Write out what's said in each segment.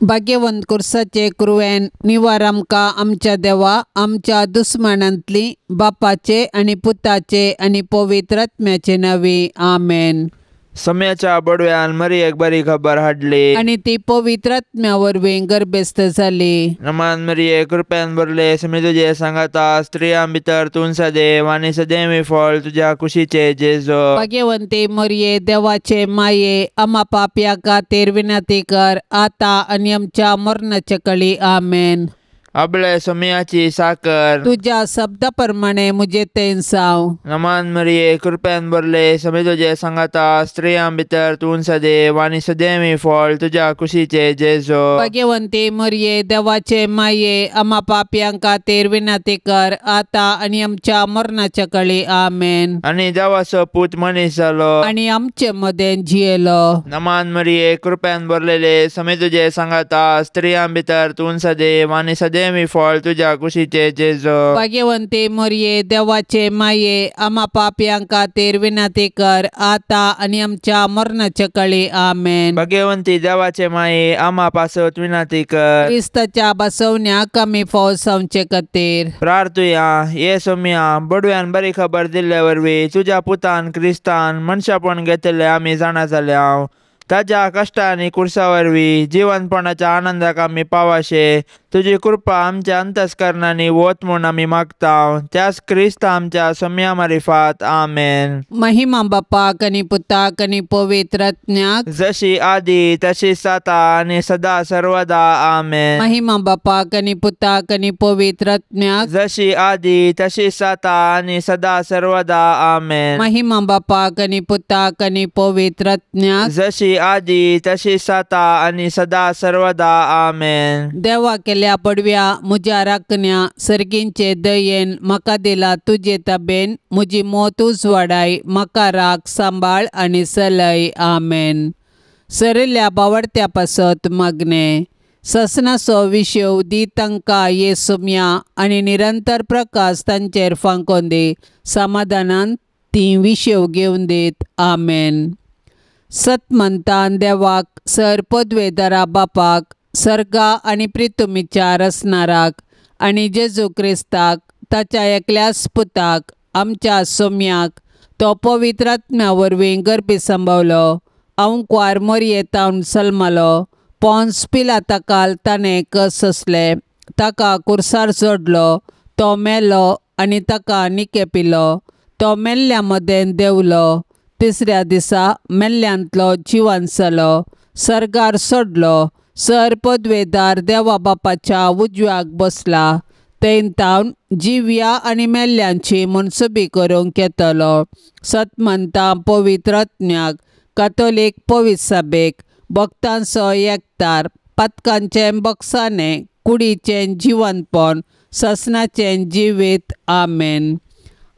भाग्यवंत कुर्साचे कुरवेन निवार आमकां आमच्या देवा आमच्या दुस्मानांतली बापाचे आनी पुताचे आनी पवित्र आत्म्याचे नांवी आमेन. सम्याच्या बडव्यान मरियेक बरी खबर हाडली आनी ती पवित्र आत्म्या वरवीं गर्भस्थ जाली. नमान मरिये कृपेन भरले, समी तुजे सांगाता, स्त्रियां भितर तूं सदैव आनी सदैव फळ तुज्या कुशीचे जेजू. भाग्यवंती मरिये देवाचे माये आमा पापया खातीर विनंती कर आतां आनी आमच्या मरणाच्या कळी आमेन. अबळे सोम्याची साकर तुज्या शब्दा प्रमाणे मुझे तें जावं. नमान मरिये कृपेन भरले, समी तुजे सांगाता, स्त्रियां भितर तूं सदैव आनी सदैव फळ तुज्या कुशीचे जेजू. भाग्यवंती मरिये देवाचे माये आमा पापयां खातीर विनंती कर आतां आनी आमच्या मरणाच्या कळी आमेन. आनी देवाचो पूत मनीस जालो आनी आमचे मदें जियेलो. नमान मरिये कृपेन भरलेले, समी तुजे सांगाता, स्त्रियां भितर तूं सदैव आनी सदैव फळ तुज्या कुशीचे जेजू. भाग्यवंती मरिये देवाचे माये आमा पापयां खातीर विनंती कर आतां आनी आमच्या मरणाच्या कळी आमेन. भाग्यवंती देवाचे माये आमा पासत विनंती कर. क्रिस्ताच्या बसवण्याक आमी फौज जावचे खातीर प्रार्थुया. ये सोम्या बडव्यान बरी खबर दिल्ले वरवीं तुज्या पुतान क्रिस्तान मनशापण घेतिल्ले आमी जाणा जाल्या. ताज्या कश्टांनी कुर्सा वरवीं जिवनपणाच्या आनंदाक आमी पावाशे तुजी कृपा आमच्या अंतस्करणांनी वत म्हूण आमी मागता. त्याच क्रिस्त आमच्या सोम्या मारिफात आमेन. महिमा बापाक आनी पुताक आनी पवित्र आत्म्याक जशी आदी तशी जाता आनी सदा सर्वदा आमेन. महिमा बापाक आनी पुताक आनी पवित्र आत्म्याक जशी आदी तशी जाता आनी सदा सर्वदा आमेन. महिमा बापाक आनी पुताक आनी पवित्र आत्म्याक जशी आदी तशी जाता आनी सदा सर्वदा आमेन. देवा केल्या पडव्या म्हज्या राखण्या सर्गींचे दयेन म्हाका दिला तुजे ताबेन म्हजी मोत उजवाडाय म्हाका राख सांबाळ आनी सलय आमेन. सरिल्ल्या बावडत्या पासत मागणें ससनाचो विशेव दी तांकां ये सुम्या आनी निरंतर प्रकाश तांचेर फांकोन दी समाधानान ती विशेव घेवन दीत आमेन. सतमंतान देवाक सर पदवेदारा बापाक सर्गा आनी प्रितुमीच्या रसनाराक आनी जेजू क्रिस्ताक ताच्या एकल्याच पुताक आमच्या सोम्याक तो पवित्र आत्म्या वरवीं गर्भी संभवलो अंकवार मोरयेतावन सल्मलो पोन्स पिलाताकाल ताणें कस सोंसले ताका कुर्सार जोडलो तो मेलो आनी ताका निके पिलो तो मेल्ल्या मदें देंवलो तिसऱ्या दिसा मेल्ल्यांतलो जिवन जालो सर्गार सोडलो सर पदवेदार देवा बापाच्या उजव्याक बसला थंय जिव्या आनी मेल्ल्यांची मनसुबी करूंक येतलो. सतमंता पवित्र आत्म्याक कातोलीक पवित्र सभेक भक्तांचो एकतार पातकांचें बक्षाणें कुडीचें जिवनपण ससनाचें जिवीत आमेन.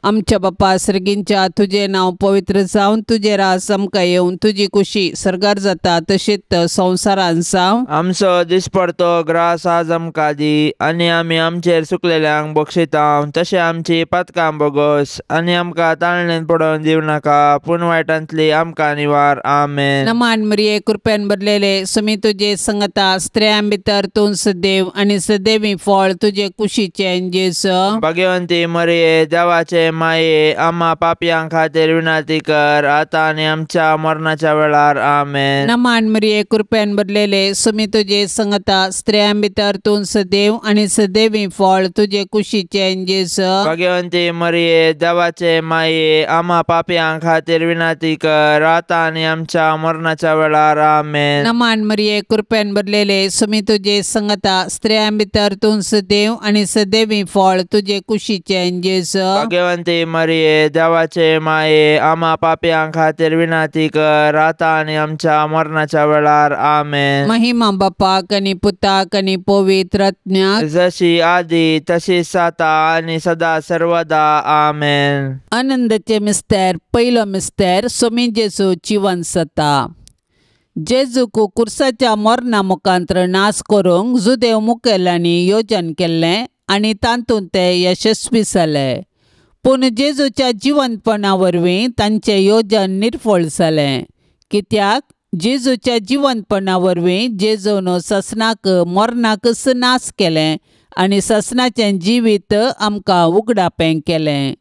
आमच्या बापा सर्गींच्या तुजें नांव पवित्र जावन तुजें राज आमकां येवन तुजी कुशी सर्गार जाता तशीच संवसारान जावं. आमचो दिसपडतो ग्रास आज आमकां दी आनी आमी आमचेर चुकलेल्यांक बक्षिता तशें आमची पातकां बोगस आनी आमकां ताळणेन पडोवन दिवं नाका पूण वायटांतली आमकां निवार आमेन. नमान मरिये कृपेन भरलेले सुमी तुजे संगता स्त्रियां भितर तूं सदैव आनी सदैवी फळ तुजे कुशीचें जेजू. भाग्यवंती मरिये देवाचे माये आम्हा पापयां खातीर विनंती कर आतां आनी आमच्या मरणाच्या वेळार आमेन. नमान मरिये कृपेन भरलेले सुमी तुजे संगता स्त्रियां भितर तूं सदैव आनी सदैवी फळ तुजे कुशीचें जेजू. भाग्यवंती मरिये देवाचे माये आम्हा पापयां खातीर विनंती कर आतां आनी आमच्या मरणाच्या वेळार आमेन. नमान मरिये कृपेन भरलेले सुमी तुजे संगता स्त्रियां भितर तूं सदैव आनी सदैवी फळ तुजे कुशीचें जेजू. भाग्यवंती मरिये देवाचे माये आम्हा पापयां खातीर विनंती कर आतां आनी आमच्या मरणाच्या वेळार आमेन. महिमा बापाक आनी पुताक आनी पवित्र आत्म्याक जशी आदी तशी जाता आनी सदा सर्वदा आमेन. आनंदाचे मिस्तेर पयलो मिस्तेर सोमी जेजू जिवन जाता. जेजूक कुर्साच्या मरणा मुखांत्र नाश करूंक जुदेव मुखेल्यांनी योजन केल्लें आनी तातूंत ते यशस्वी जाले. पूण जेजूच्या जिवनपणा वरवीं तांचें योजन निर्फळ जालें कित्याक जेजूच्या जिवंतपणा वरवीं जेजून ससनाक मरणाक नाश केलें आनी ससनाचें जिवीत आमकां उगडापें केलें.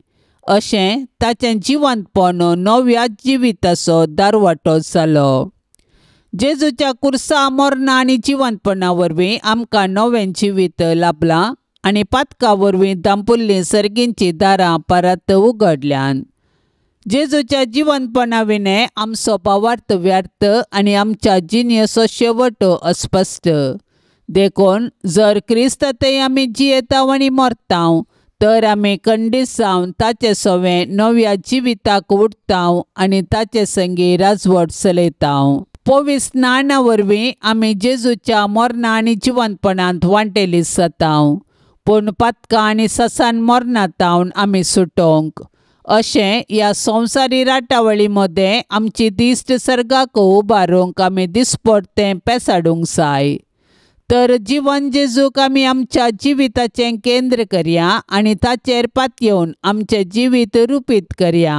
अशें ताचें जिवंतपण नव्या जिविताचो दारवाटो जालो. जेजूच्या कुर्सा मरणा आनी जिवंतपणा वरवीं आमकां नवें जिवीत लाभलां आनी पातका वरवीं दांपुल्लीं सर्गींचीं दारां परत उगडल्यान. जेजूच्या जिवंतपणा विणें आमचो भावार्थ व्यर्थ आनी आमच्या जिणेचो शेवट अस्पश्ट. देखून जर क्रिस्त थंय आमी जियेता आनी मरता तर आमी खंडीत जावन ताचे सवें नव्या जिविताक उठता आनी ताचे संगी राजवट चलयता. पवित्र स्नाना वरवीं आमी जेजूच्या मरणा आनी जिवंतपणांत वांटेली जाता, पूण पातकां आनी ससान मरणांत आमी सुटोवंक. अशें ह्या संवसारी राटावळी मदें आमची दिश्ट सर्गाक उबारूंक आमी दिसपडतें पेसाडूंक जाय. तर जिवन जेजूक आमी आमच्या जिविताचें केंद्र करया आनी ताचेर पातयेवन आमचें जिवीत रुपीत करया.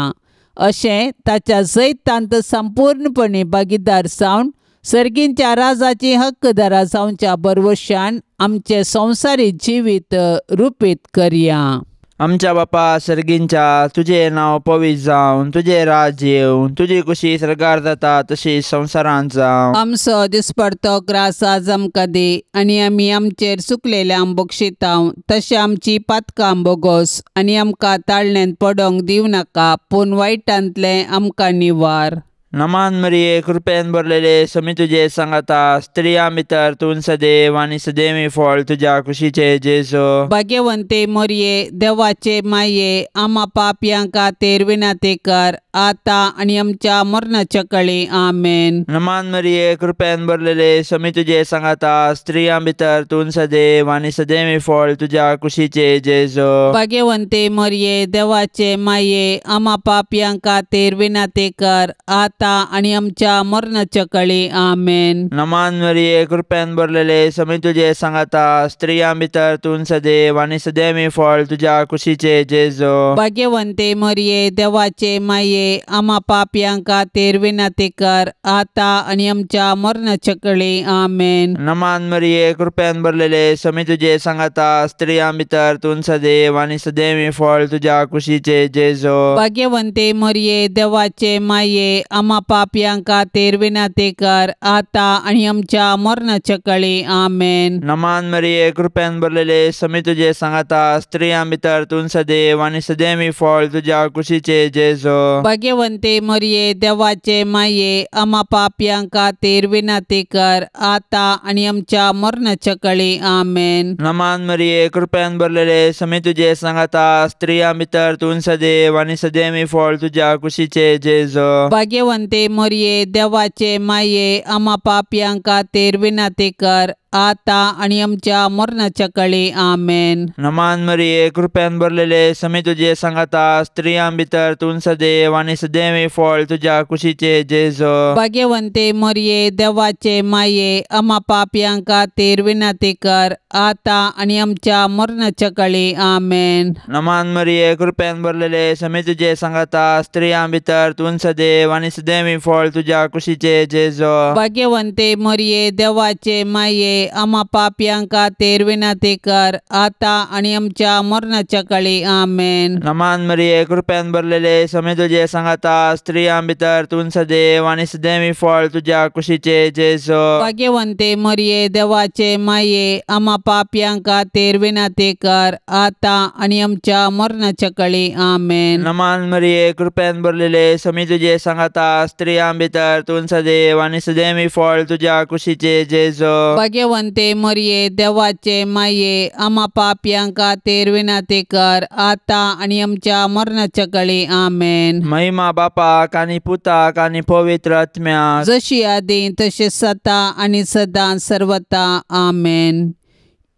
अशें ताच्या जैतांत संपूर्णपणी भागीदार जावन सर्गींच्या राजाची हक्कदारा जावच्या भरवशान आमचें संवसारी जिवीत रुपीत करया. आमच्या बापा सर्गींच्या, तुजें नांव पवित्र जावन, तुजें राज येवन, तुजी कुशी सर्गार जाता तशी संवसारांत जावं. आमचो दिसपडतो ग्रास आज आमकां दी आनी आमी आमचेर चुकलेल्यांक बक्षितांव तशें आमची पातकां बोगोस आनी आमकां ताळण्यांत पडोंक दिवं नाका, पूण वायटांतलें आमकां निवार. नमान मरिये, कृपेन भरलेले, समी तुजे सांगाता, स्त्रियां भितर तूं सदैव आनी सदैवी फळ तुज्या कुशीचे जेजू. भाग्यवंते मरिये, देवाचे माये, आमा पापयां खातीर विनंती कर आतां आनी आमच्या मरणाच्या कळी. आमेन. नमान मरिये, कृपेन भरलेले, समी तुजे सांगाता, स्त्रियां भितर तूं सदैव आनी सदैवी फळ तुज्या कुशीचे जेजू. भाग्यवंते मरिये, देवाचे माये, आमा पापयां खातीर विनंती कर आतां आनी आमच्या मरणाच्या कळी. आमेन. नमान मरिये, कृपेन भरलेले, समी तुजे सांगाता, स्त्रियां भितर तूं सदैव आनी सदैवी फळ तुज्या कुशीचे जेजू. भाग्यवंते मरिये, देवाचे माये, आमा पापयां खातीर विनंती कर आतां आनी आमच्या मरणाच्या कळी. आमेन. नमान मरिये, कृपेन भरलेले, समी तुजे सांगाता, स्त्रियां भितर तूं सदैव आनी सदैवी फळ तुज्या कुशीचे जेजू. भाग्यवंते मरिये, देवाचे माये, आमा पापयां खातीर विनंती कर आतां आनी आमच्या मरणाच्या कळी. आमेन. नमान मरिये, कृपेन भरलेले, समी तुजे सांगाता, स्त्रियां भितर तूं सदैव आनी सदैवी फळ तुज्या कुशीचे जेजू. भाग्यवंते मरिये, देवाचे माये, आमा पापयां खातीर विनंती कर आतां आनी आमच्या मरणाच्या कळी. आमेन. नमान मरिये, कृपेन भरलेले, समी तुजे सांगाता, स्त्रियां भितर तूं सदैव आनी सदैवी फळ तुज्या कुशीचे जेजू. भाग्यवंते मरिये, देवाचे माये, आमा पापयां खातीर विनंती कर आतां आनी आमच्या मरणाच्या कळी. आमेन. नमान मरिये, कृपेन भरलेले, समी तुजे सांगाता, स्त्रियां भितर तूं सदैव आनी सदैवी फळ तुज्या कुशीचे जेजू. भाग्यवंते मरिये, देवाचे माये, आमा पापयां खातीर विनंती कर आतां आनी आमच्या मरणाच्या कळी. आमेन. नमान मरिये, कृपेन भरलेले, समी तुजे सांगाता, स्त्रियां भितर तूं सदैव आनी सदैवी फळ तुज्या कुशीचे जेजू. भाग्यवंते मरिये, देवाचे माये, आमा पापयां खातीर विनंती कर आतां आनी आमच्या मरणाच्या कळी. आमेन. नमान मरिये, कृपेन भरलेले, समी तुजे सांगाता, स्त्रियां भितर तूं सदैव आनी सदैवी फळ तुज्या कुशीचे जेजू. भाग्यवंते मरिये, देवाचे माये, आमा पापयां खातीर विनंती कर आतां आनी आमच्या मरणाच्या कळी. आमेन. नमान मरिये, कृपेन भरलेले, समी तुजे सांगाता, स्त्रियां भितर तूं सदैव आनी सदैवी फळ तुज्या कुशीचे जेजू. भाग्यवंते मरिये, देवाचे माये, आमा पापयां खातीर विनंती कर आतां आनी आमच्या मरणाच्या कळी. आमेन. महिमा बापाक आनी पुताक आनी पवित्र आत्म्याक, जशी आदी तशी सदा आनी सदां सर्वता. आमेन.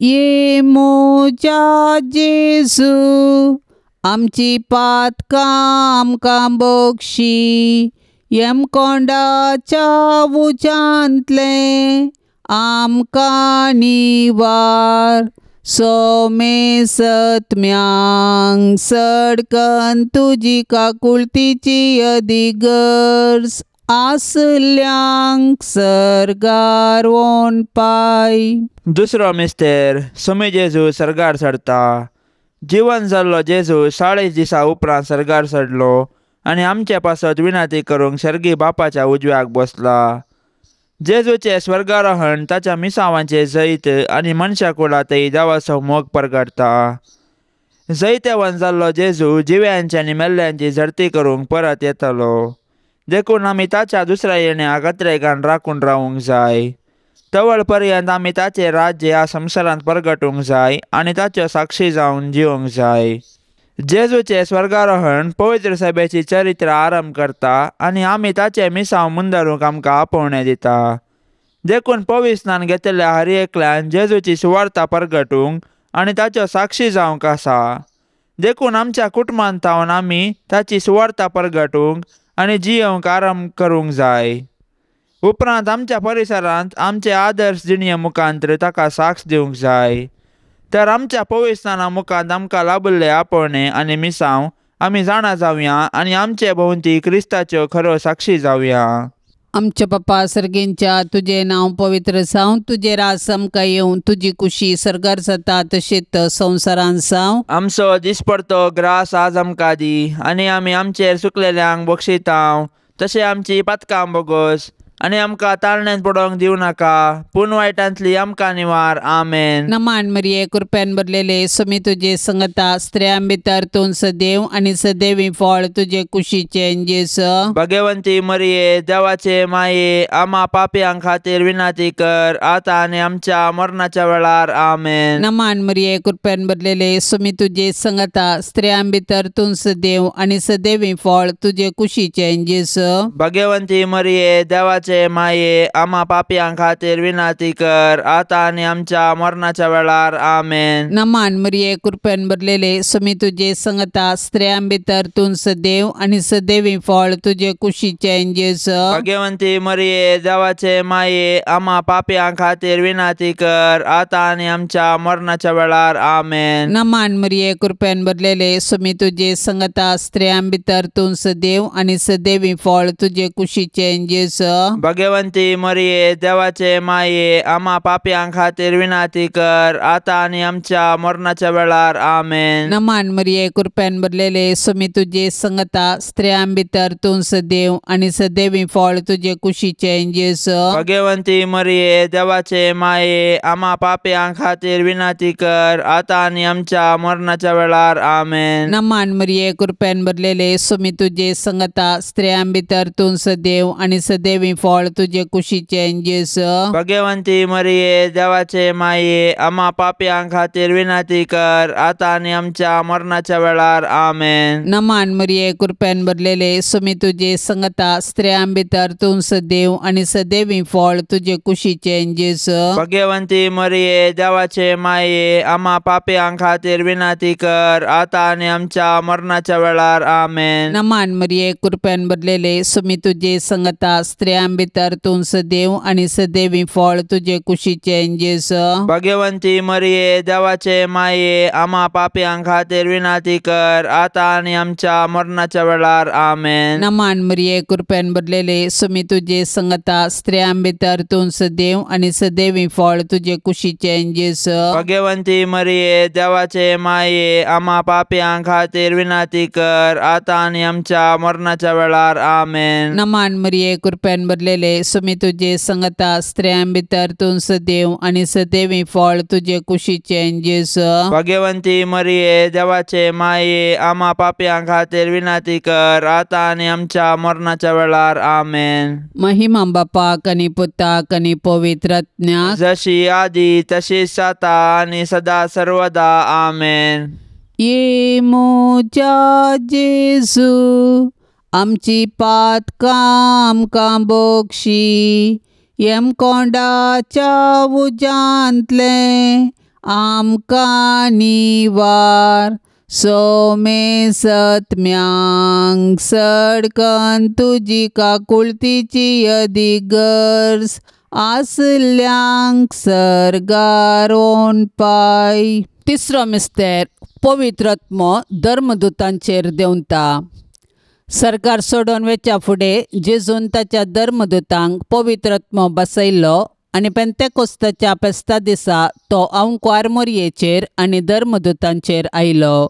ये म्हज्या जेजू, आमची पातकां आमकां बक्षी, यमकोंडाच्या उज्यांतलें आमकां निवार. सोमे सत्म्यांक सडकन तुजी काकुळतीची अदी गरज. आसल्यांक सर्गार वोन पाय. दुसरो मिस्तेर सोमी जेजू सर्गार चडता. जिवन जाल्लो जेजू 40 दिसां उपरांत सर्गार चडलो आनी आमचे पासत विनंती करूंक सर्गी बापाच्या उजव्याक बसला. जेजूचें स्वर्गारोहण ताच्या मिसावांचें जैत आनी मनशा कुळांतय देवाचो मोग परगटता. जैतेवन जाल्लो जेजू जिव्यांची आनी मेल्ल्यांची झडती करूंक परत येतलो. देखून आमी ताच्या दुसऱ्या येण्याक अत्रेगान राखून रावूंक जाय. तवळ पर्यंत आमी ताचें राज्य ह्या संवसारांत परगटूंक जाय आनी ताच्यो साक्षी जावन जिवंक जाय. जेजूचें स्वर्गारोहण पवित्र सभेची चरित्र आरंभ करता आनी आमी ताचें मिसांव मुंदारूंक आमकां आपोवणें दिता. देखून पवित्र स्नान घेतिल्ल्या हर एकल्यान जेजूची सुवार्ता परगटूंक आनी ताच्यो साक्षी जावंक आसा. देखून आमच्या कुटुंबांत थावन आमी ताची सुवार्ता परगटूंक आनी जियोवंक आरंभ करूंक जाय. उपरांत आमच्या परिसरांत आमचे आदर्श जिणये मुखांतर ताका साक्ष दिवंक जाय. तर आमच्या पवित्र स्नाना मुखांत आमकां लाभिल्ले आपोवणें आनी मिसांव आमी जाणा जावया आनी आमचे भोंवती क्रिस्ताच्यो खऱ्यो साक्षी जावया. आमच्या पप्पा सर्गींच्या तुजें नांव पवित्र जावं, तुजें राज आमकां येवं, तुजी कुशी सर्गार जाता तशीच संवसारांत जावं. आमचो दिसपडतो ग्रास आज आमकां दी आनी आमी आमचेर सुकलेल्यांक बक्षितांव तशें आमची पातकां बोगोस आनी आमकां ताळण्यांत पडोवंक दिवं नाका, पूण वायटांतली आमकां निवार. आमेन. नमान मरिये, कृपेन भरलेले, स्वामी तुजे संगता, स्त्रियां भितर तूं सदैव आनी सदैवी फळ तुजे कुशीचें जेजू. भगवंती मरिये, देवाचे माये, आमा पापयां खातीर विनंती कर आतां आनी आमच्या मरणाच्या वेळार. आमेन. नमान मरिये, कृपेन भरलेले, स्वामी तुजे संगता, स्त्रियां भितर तूं सदैव आनी सदैवी फळ तुजे कुशीचें जेजू. भगवंती मरिये, देवाचे माये, आमा पापयां खातीर विनंती कर आतां आनी आमच्या मरणाच्या वेळार. आमेन. नमान मरिये, कृपेन भरलेले, स्वामी तुजे संगता, स्त्रियां भितर तूं सदैव आनी सदैवी फळ तुजे कुशीचें जेजू. भगवंती मरिये, देवाचे माये, आमा पापयां खातीर विनंती कर आतां आनी आमच्या मरणाच्या वेळार. आमेन. नमान मरिये, कृपेन भरलेले, स्वामी तुजे संगता, स्त्रियां भितर तूं सदैव आनी सदैवी फळ तुजे कुशीचें जेजू. भगवंती मरिये, देवाचे माये, आमा पापयां खातीर विनंती कर आतां आनी आमच्या मरणाच्या वेळार. आमेन. नमान मरिये, कृपेन भरलेले, स्वामी तुजे संगता, स्त्रियां भितर तूं सदैव आनी सदैवी फळ तुजे कुशीचें जेजू. भगवंती मरिये, देवाचे माये, आमा पापयां खातीर विनंती कर आतां आनी आमच्या मरणाच्या वेळार. आमेन. नमान मरिये, कृपेन भरलेले, स्वामी तुजे संगता, स्त्रियां भितर तूं सदैव आनी सदैवी फळ तुजे कुशीचें जेजू. भगवंती मरिये, देवाचे माये, आमा पापयां खातीर विनंती कर आतां आनी आमच्या मरणाच्या वेळार. आमेन. नमान मरिये, कृपेन भरलेले, स्वामी तुजे संगता, स्त्रियां भितर तूं सदैव आनी सदैवी फळ तुजे कुशीचें जेजू. भगवंती मरिये, देवाचे माये, आमा पापयां खातीर विनंती कर आतां आनी आमच्या मरणाच्या वेळार. आमेन. नमान मरिये, कृपेन भरलेले, स्वामी तुजे संगता, स्त्रियां भितर तूं सदैव आनी सदैवी फळ तुजे कुशीचें जेजू. भगवंती मरिये, देवाचे माये, आमा पापयां खातीर विनंती कर आतां आनी आमच्या मरणाच्या वेळार. आमेन. नमान मरिये, कृपेन भरलेले, स्वामी तुजे संगता, स्त्रियां भितर तूं सदैव आनी सदैवी फळ तुजे कुशीचें जेजू. भगवंती मरिये, देवाचे माये, आमा पापयां खातीर विनंती कर आतां आनी आमच्या मरणाच्या वेळार. आमेन. नमान मरिये, कृपेन भरलेले, स्वामी तुजे संगता, स्त्रियां भितर तूं सदैव आनी सदैवी फळ तुजे कुशीचें जेजू. भगवंती मरिये, देवाचे माये, आमा पापयां खातीर विनंती कर आतां आनी आमच्या मरणाच्या वेळार. आमेन. महिमा बापाक आनी पुताक आनी पवित्र आत्म्याक, जशी आदी तशीच आतां आनी सदा सर्वदा. आमेन. ये म्हज्या जेजू, आमची पातकां आमकां बोगशी, यमकोंडाच्या उज्यांतलें आमकां निवार, सोमे सत्म्यांक सडकन तुजी काकुळतीची अदीक गरज आसल्यांक सर्गार ओन पाय. तिसरो मिस्तेर पवित्र आत्मो धर्मदूतांचेर देंवता. सरकार सोडून वेच्या फुडें जेजून ताच्या धर्मदूतांक पवित्र आत्मो बसयलो आनी पेंतेकोस्ताच्या फेस्ता दिसा तो अंकवार मोरयेचेर आनी धर्मदूतांचेर आयलो.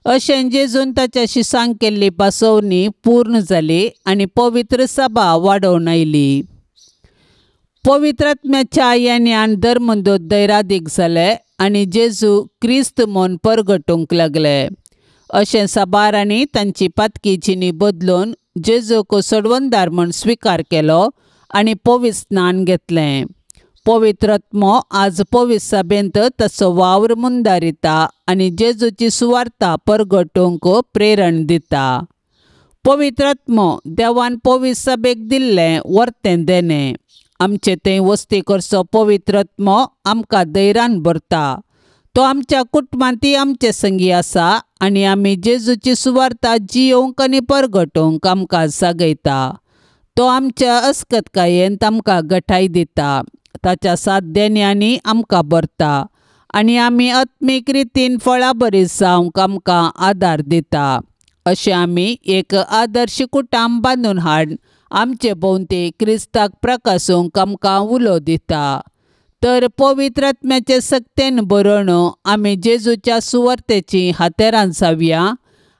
अशें जेजून ताच्या शिसांक केल्ली पासोवणी पूर्ण जाली आनी पवित्र सभा वाडोवन आयली. पवित्र आत्म्याच्या येण्यान धर्मदूत धैरादीक जाले आनी जेजू क्रिस्त म्हूण परगटूंक लागले. अशें साबारांनी तांची पातकी जिणी बदलून जेजूक सोडवणदार म्हूण स्विकार केलो आनी पवित्र स्नान घेतलें. पवित्र आत्मो आज पवित्र सभेंत ताचो वावर मुंदारिता आनी जेजूची सुवार्ता परगटूंक प्रेरण दिता. पवित्र आत्मो देवान पवित्र सभेक दिल्लें वर्तें देणें. आमचे थंय वस्ती करचो पवित्र आत्मो आमकां धैर्यान भरता. तो आमच्या कुटुंबांतय आमचे संगी आसा आनी आमी जेजूची सुवार्ता जियोवंक आनी परगटूंक आमकां जागयता. तो आमच्या अस्कतकायेंत आमकां गठाय दिता. ताच्या सात देण्यांनी आमकां भरता आनी आमी आत्मीक रितीन फळां बरी जावंक आमकां आदार दिता. अशें आमी एक आदर्श कुटुंब बांदून हाड आमचे भोंवती क्रिस्ताक प्रकासूंक आमकां उलो दिता. तर पवित्र आत्म्याचे सक्तेन बरोवन आमी जेजूच्या सुवार्तेचीं हातेरां जावया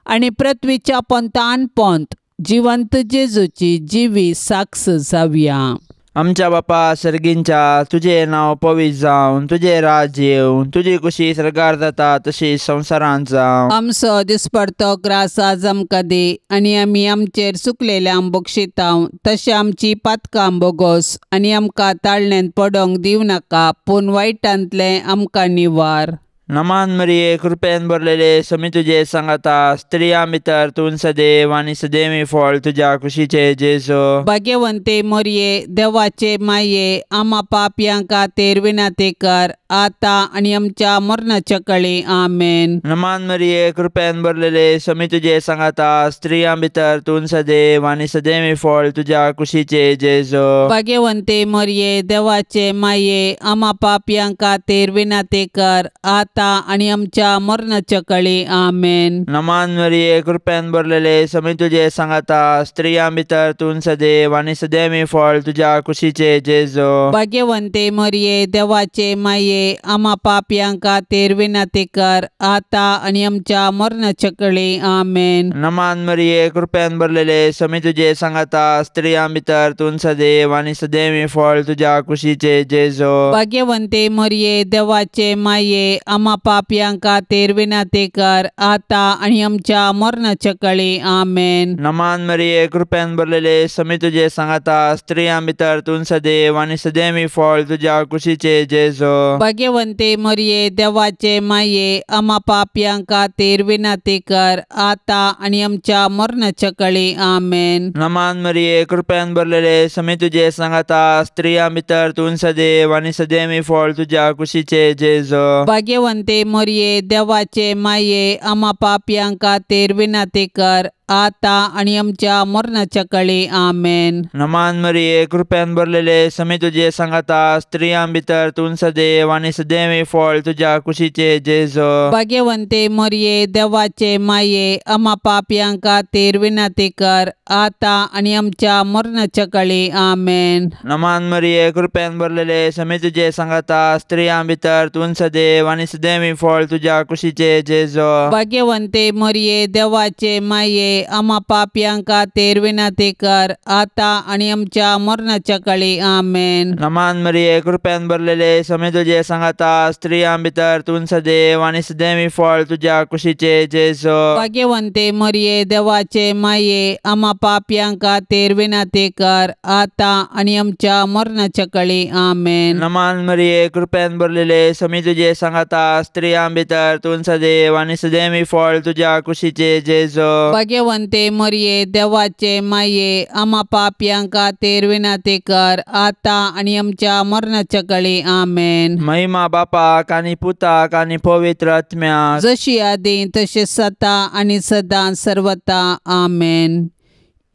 आनी पृथ्वीच्या पोंतान पोंत जिवंत जेजूची जिवी साक्ष जावया. आमच्या बापा सर्गींच्या, तुजें नांव पवित्र जावन, तुजें राज्य येवन, तुजी कुशी सर्गार जाता तशी संवसारांत जावं. आमचो दिसपडतो ग्रास आज आमकां दी आनी आमी आमचेर चुकलेल्यांक बक्षितांव तशें आमची पातकां बोगोस आनी आमकां ताळण्यांत पडोंक दिवं नाका पूण वायटांतलें आमकां निवार. नमान मरिये, कृपेन भरलेले, समी तुजे सांगाता, स्त्रियां भितर तूं सदैव आनी सदैवी फळ तुज्या कुशीचे जेजू. भाग्यवंते मोरये, देवाचे माये, आमा पापयां खातीर विनंती कर आतां आनी आमच्या मरणाच्या कळी. आमेन. नमान मरिये, कृपेन भरलेले, समी तुजे सांगाता, स्त्रियां भितर तूं सदैव आनी सदैवी फळ तुज्या कुशीचे जेजू. भाग्यवंते मोरये, देवाचे माये, आमा पापयां खातीर विनंती कर आतां आनी आमच्या मरणाच्या कळी. आमेन. नमान मरिये, कृपेन भरलेले, समी तुजे सांगाता, स्त्रियां भितर तूं सदैव आनी सदैवी फळ तुज्या कुशीचे जेजू. भाग्यवंते मोरये, देवाचे माये, आमा पापयां खातीर विनंती कर आतां आनी आमच्या मरणाच्या कळी. आमेन. नमान मरिये, कृपेन भरलेले, समी तुजे सांगाता, स्त्रियां भितर तूं सदैव आनी सदैवी फळ तुज्या कुशीचे जेजू. भाग्यवंते मोरये, देवाचे माये, आमा पापयां खातीर विनंती कर आतां आनी आमच्या मरणाच्या कळी. आमेन. नमान मरिये, कृपेन भरलेले, समी तुजे सांगाता, स्त्रियां भितर तूं सदैव आनी सदैवी फळ तुज्या कुशीचे जेजू. भाग्यवंते मोरये, देवाचे माये, आमा पापयां खातीर विनंती कर आतां आनी आमच्या मरणाच्या कळी. आमेन. नमान मरिये, कृपेन भरलेले, समी तुजे सांगाता, स्त्रियां भितर तूं सदैव आनी सदैवी फळ तुज्या कुशीचे जेजू. भाग्यवंते मोरये, देवाचे माये, आमा पापयां खातीर विनंती कर आतां आनी आमच्या मरणाच्या कळी. आमेन. नमान मरिये, कृपेन भरलेले, समी तुजे सांगाता, स्त्रियां भितर तूं सदैव आनी सदैवी फळ तुज्या कुशीचे जेजू. भाग्यवंते मोरये, देवाचे माये, आमा पापयां खातीर विनंती कर आतां आनी आमच्या मरणाच्या कळी. आमेन. नमान मरिये, कृपेन भरलेले, समी तुजे सांगाता, स्त्रियां भितर तूं सदैव आनी सदैवी फळ तुज्या कुशीचे जेजू. भाग्यवंते मोरये, देवाचे माये, आमा पापयां खातीर विनंती कर आतां आनी आमच्या मरणाच्या कळी. आमेन. नमान मरिये, कृपेन भरलेले, समी तुजे सांगाता, स्त्रियां भितर तूं सदैव आनी सदैवी फळ तुज्या कुशीचे जेजू. भाग्यवंते मोरये, देवाचे माये, आमा पापयां खातीर विनंती कर आतां आनी आमच्या मरणाच्या कळी. आमेन. नमान मरिये, कृपेन भरलेले, समी तुजे सांगाता, स्त्रियां भितर तूं सदैव आनी सदैवी फळ तुज्या कुशीचे जेजू. भाग्यवंते मोरये, देवाचे माये, आमा पापयां खातीर विनंती कर आतां आनी आमच्या मरणाच्या कळी. आमेन. महिमा बापाक आनी पुताक आनी पवित्र आत्म्याक, जशी आदी तशी सता आनी सदां सर्वता. आमेन.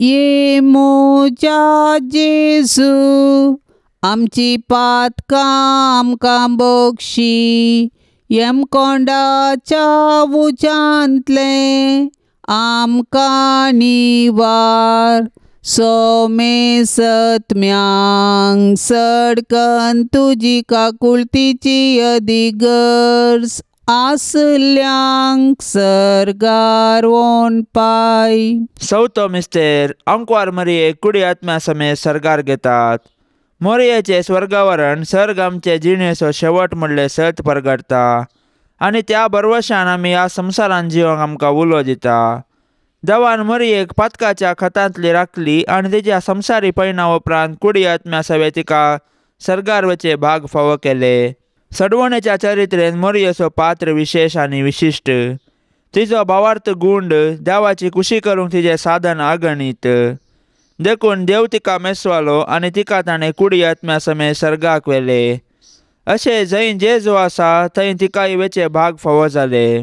ये म्हज्या जेजू, आमची पातकां आमकां बक्षी, यमकोंडाच्या उज्यांतलें आमकां निवार सोमे सत्म्यांक सडकन तुजी काकुळतीची अदिगर्ज आसल्यांक सर्गार वोन पाय. चवथो मिस्तेर अंकवार मरिये कुडी आत्म्या समेत सर्गार घेतात. मोरयेचें स्वर्गावरण सर्ग आमचे जिणेचो शेवट म्हणलें सत परगटता आनी त्या भरवशान आमी ह्या संवसारान जिवंक आमकां उलो दिता. देवान मरियेक पातकाच्या खतांतली राखली आनी तिच्या संवसारी पयणा उपरांत कुडी आत्म्या सवे तिका सर्गार वचे भाग फावो केले. सडवणेच्या चरित्रेन मोरयेचो पात्र विशेश आनी विशिश्ट. तिचो भावार्थ गुंड देवाची कुशी करूंक तिचें साधन अगणीत. देखून देव तिका मेसवालो आनी तिका ताणें कुडी आत्म्या समेत सर्गाक व्हेले. अशें जंय जेजू आसा थंय तिकाय वेचे भाग फावो जाले.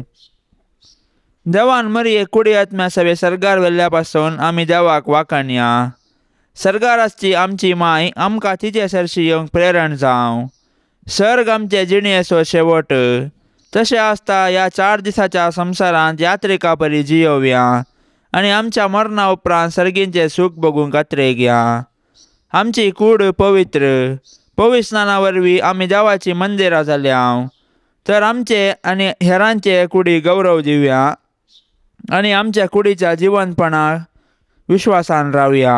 देवान मरियेक कुडी आत्म्या सवे सर्गार व्हेल्ल्या पासून आमी देवाक वाखाणया. सर्गार आसची आमची माय आमकां तिचे सरशी येवंक प्रेरण जावं. सर्ग आमचे जिणेचो शेवट. तशें आसता ह्या 4 दिसाच्या संवसारांत यात्रिका परी जियोवया आनी आमच्या मरणा उपरांत सर्गींचें सूख भोगूंक कातरेगया. आमची कूड पवित्र पवित्र स्नाना वरवीं आमी देवाचीं मंदिरां जाल्या. तर आमचे आनी हेरांचे कुडी गौरव दिवया आनी आमच्या कुडीच्या जिवनपणाक विश्वासान रावया.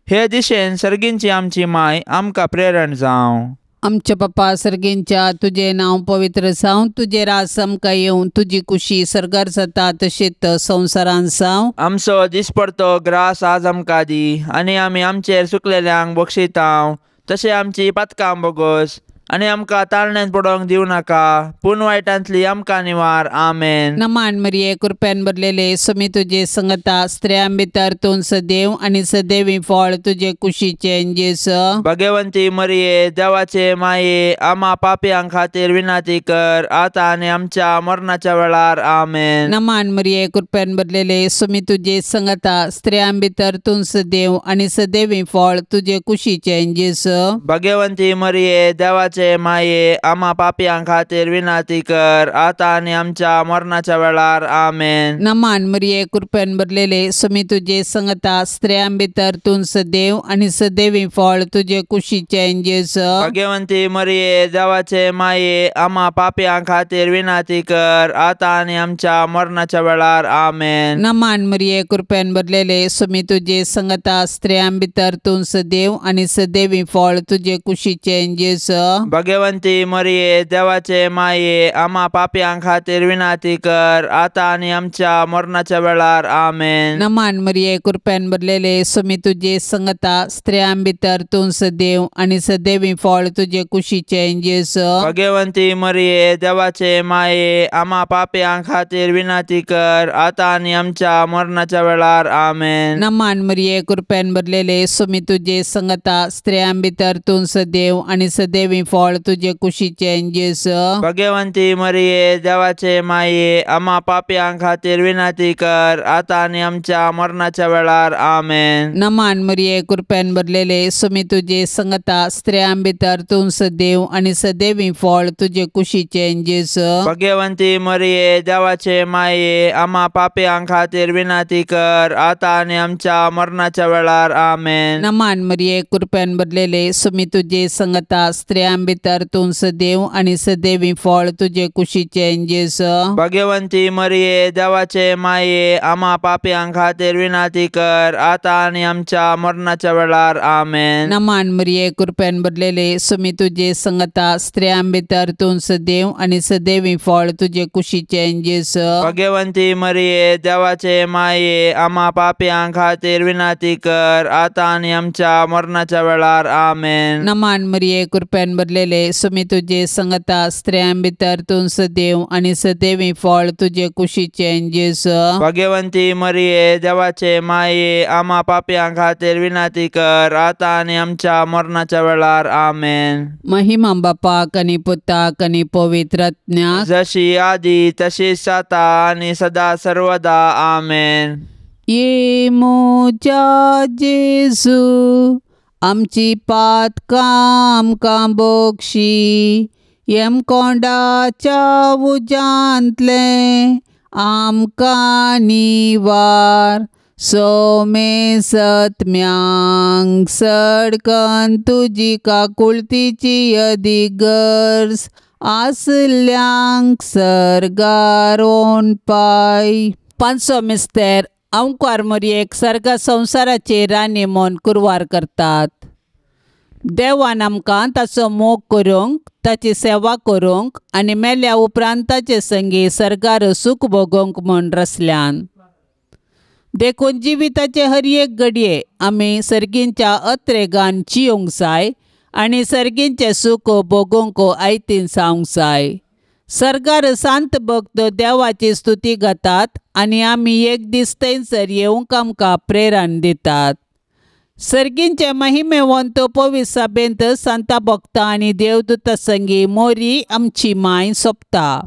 हे दिशेन सर्गींची आमची माय आमकां प्रेरण जावं. आमच्या पप्पा सर्गींच्या तुजें नांव पवित्र जावं, तुजें राज आमकां येवं, तुजी कुशी सर्गार जाता तशीच संवसारान जावं. आमचो दिसपडतो ग्रास आज आमकां दी आनी आमी आमचेर चुकलेल्यांक बक्षितांव तशें आमची पातकां बोगस आनी आमकां ताळण्यांत पडोवंक दिवं नाका पूण वायटांतली आमकां निवार. आमेन. नमान मरिये कृपेन भरलेले स्वामी तुजे संगता, स्त्रियां भितर तूं सदैव आनी सदैवी फळ तुजे कुशीचें जेजू. भगवंती मरिये देवाचे माये आमा पापयां खातीर विनंती कर आतां आनी आमच्या मरणाच्या वेळार. आमेन. नमान मरिये कृपेन भरलेले स्वामी तुजे संगता, स्त्रियां भितर तूं सदैव आनी सदैवी फळ तुजे कुशीचें जेजू. भगवंती मरिये देवाचे माये आमा पापयां खातीर विनंती कर आतां आनी आमच्या मरणाच्या वेळार. आमेन. नमान मरिये कृपेन भरलेले स्वामी तुजे संगता, स्त्रियां भितर तूं सदैव आनी सदैवी फळ तुजे कुशीचें जेजू. भगवंती मरिये देवाचे माये आमा पापयां खातीर विनंती कर आतां आनी आमच्या मरणाच्या वेळार. आमेन. नमान मरिये कृपेन भरलेले स्वामी तुजे संगता, स्त्रियां भितर तूं सदैव आनी सदैवी फळ तुजे कुशीचें जेजू. भगवंती मरिये देवाचे माये आमा पापयां खातीर विनंती कर आतां आनी आमच्या मरणाच्या वेळार. आमेन. नमान मरिये कृपेन भरलेले स्वामी तुजे संगता, स्त्रियां भितर तूं सदैव आनी सदैवी फळ तुजे कुशीचें जेजू. भगवंती मरिये देवाचे माये आमा पापयां खातीर विनंती कर आतां आनी आमच्या मरणाच्या वेळार. आमेन. नमान मरिये कृपेन भरलेले स्वामी तुजे संगता, स्त्रियां भितर तूं सदैव आनी सदैवी फळ तुजे कुशीचें जेजू. भगवंती मरिये देवाचे माये आमा पापयां खातीर विनंती कर आतां आनी आमच्या मरणाच्या वेळार. आमेन. नमान मरिये कृपेन भरलेले स्वामी तुजे संगता, स्त्रियां भितर तूं सदैव आनी सदैवी फळ तुजे कुशीचें जेजू. भगवंती मरिये देवाचे माये आमा पापयां खातीर विनंती कर आतां आनी आमच्या मरणाच्या वेळार. आमेन. नमान मरिये कृपेन भरलेले स्वामी तुजे संगता, स्त्रियां भितर तूं सदैव आनी सदैवी फळ तुजे कुशीचें जेजू. भगवंती मरिये देवाचे माये आमा पापयां खातीर विनंती कर आतां आनी आमच्या मरणाच्या वेळार. आमेन. नमान मरिये कृपेन भरलेले स्वामी तुजे संगता, स्त्रियां भितर तूं सदैव आनी सदैवी फळ तुजे कुशीचें जेजू. भगवंती मरिये देवाचे माये आमा पापयां खातीर विनंती कर आतां आनी आमच्या मरणाच्या वेळार. आमेन. नमान मरिये कृपेन भरलेले स्वामी तुजे संगता, स्त्रियां भितर तूं सदैव आनी सदैवी फळ तुजे कुशीचें जेजू. भगवंती मरिये देवाचे माये आमा पापयां खातीर विनंती कर आतां आनी आमच्या मरणाच्या वेळार. आमेन. महिमा बापाक आनी पुताक आनी पवित्र आत्म्याक, जशी आदी तशीच आतां आनी सदा सर्वदा. आमेन. ये म्हज्या जेजू आमची पातकां आमकां बक्षी, यमकोंडाच्या उज्यांतलें आमकां निवार सोमे सत्म्यांक सडकन तुजी काकुळतीची अदीक गरज आसल्यांक सर्गार पाय. पांचसो मिस्तेर अंकार मोरयेक सर्ग संवसाराची राणी म्हूण कुरवार करतात. देवान आमकां ताचो मोग करूंक, ताची सेवा करूंक आनी मेल्या उपरांत ताचे संगी सर्गार सूख भोगोवंक म्हूण रचल्यान. देखून जिविताचे हर एक घडये आमी सर्गींच्या अत्रेगान जियोंक जाय आनी सर्गींचें सूख भोगोवंक आयतीन जावंक जाय. सर्गार सांत भक्त देवाची स्तुती गातात आनी आमी एक दीस थंयसर येवंक आमकां प्रेरण दितात. सर्गींचे महिमेवंत पवित्र सभेंत सांता भक्ता आनी देवदूता संगी मोरी आमची माय सोंपता.